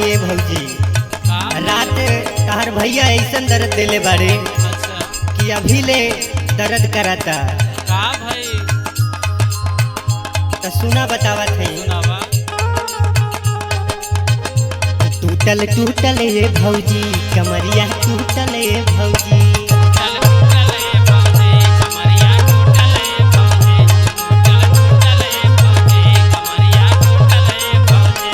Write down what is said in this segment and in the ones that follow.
ए भौजी। का? रात तहर भैया ऐसन दर्द देले बारे अच्छा। कि अभी ले दर्द कराता। का भाई? तो सुना, बतावत है। सुनावा। टूटल टूटल ए भौजी, कमरिया टूटल ए भौजी। टूटल टूटल ए भौजी, कमरिया टूटल ए भौजी। टूटल टूटल ए भौजी, कमरिया टूटल ए भौजी।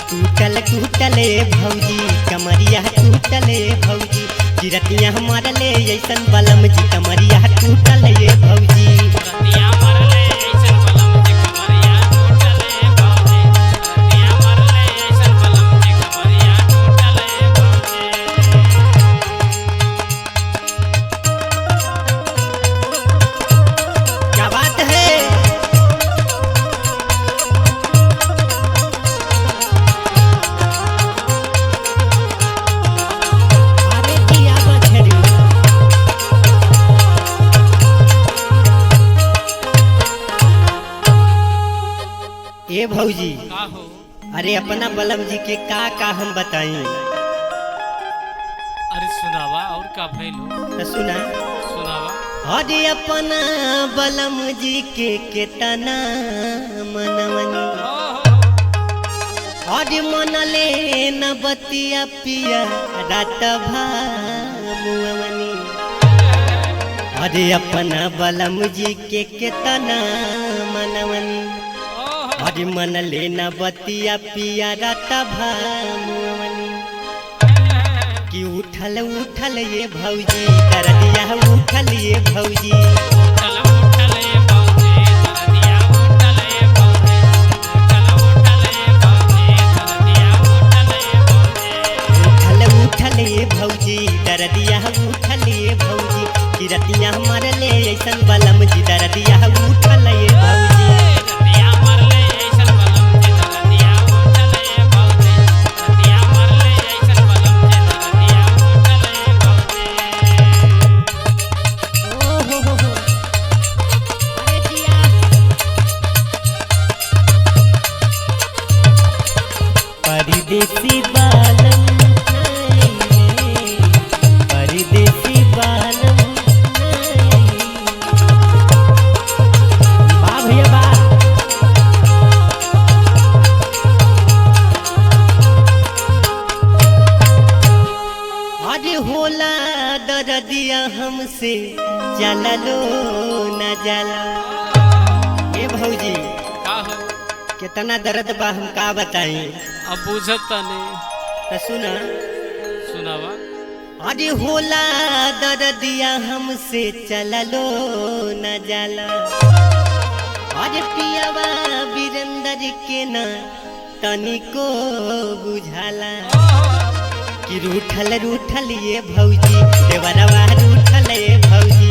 टूटल टूटल ए भौजी, कमरिया टूटल ए भौजी। जिरतिया मरले ऐसन बलम जी, कमरिया टूटल ए भौजी। रतिया मरले ऐसन बलम जी, कमरिया टूटल ए भौजी। रतिया मरले ऐसन बलम जी, कमरिया टूटल ए भौजी। क्या बात है! अरे दिया बछड़ी। ए भौजी। का हो? अरे, अपना बलम जी के का का हम बताई। अरे सुनावा, और का भइल हो? तो सुना। सुनावा। अरे, अपना बलम जी के केतना मनवनी। ओहो। अरे, मनले न बतिया पिया रात भामुअनी। अरे, अपना बलम जी के केतना मनवनी। ओहो। अरे, मनले न बतिया पिया रात भामुअनी कि उठल उठल ये भौजी, दरदिया उठल ये भौजी। उठल उठल ए भौजी, दरदिया उठल ए भौजी। उठल उठल ए भौजी, दरदिया उठल ए भौजी। उठल उठल ये भौजी, दरदिया उठल ये भौजी। किरतिया मरले ऐसन बलम जी, दरदिया उठल ये भौजी। रतिया मरले ऐसन बलम जी, दरदिया उठल ए भौजी। रतिया मरले ऐसन बलम जी, दरदिया उठल ए भौजी। ओ हो हो हो! अरे जिया! परदेसी बालम नहीं, परदेसी बालम नहीं। वाह भैया वाह! अरे, होला दरदिया हमसे चला लो न जाला। ए भौजी। का हो? कितना दर्द बा, हम का बताई। अब बुझत नहीं। तो सुना। सुनावा। अरे, होला दरदिया हमसे चला लो न जाला। अरे, पियावा बीरंदर के न तनिको बुझाला कि रूठल रूठल ये भौजी, देवरवा रूठल ये भौजी।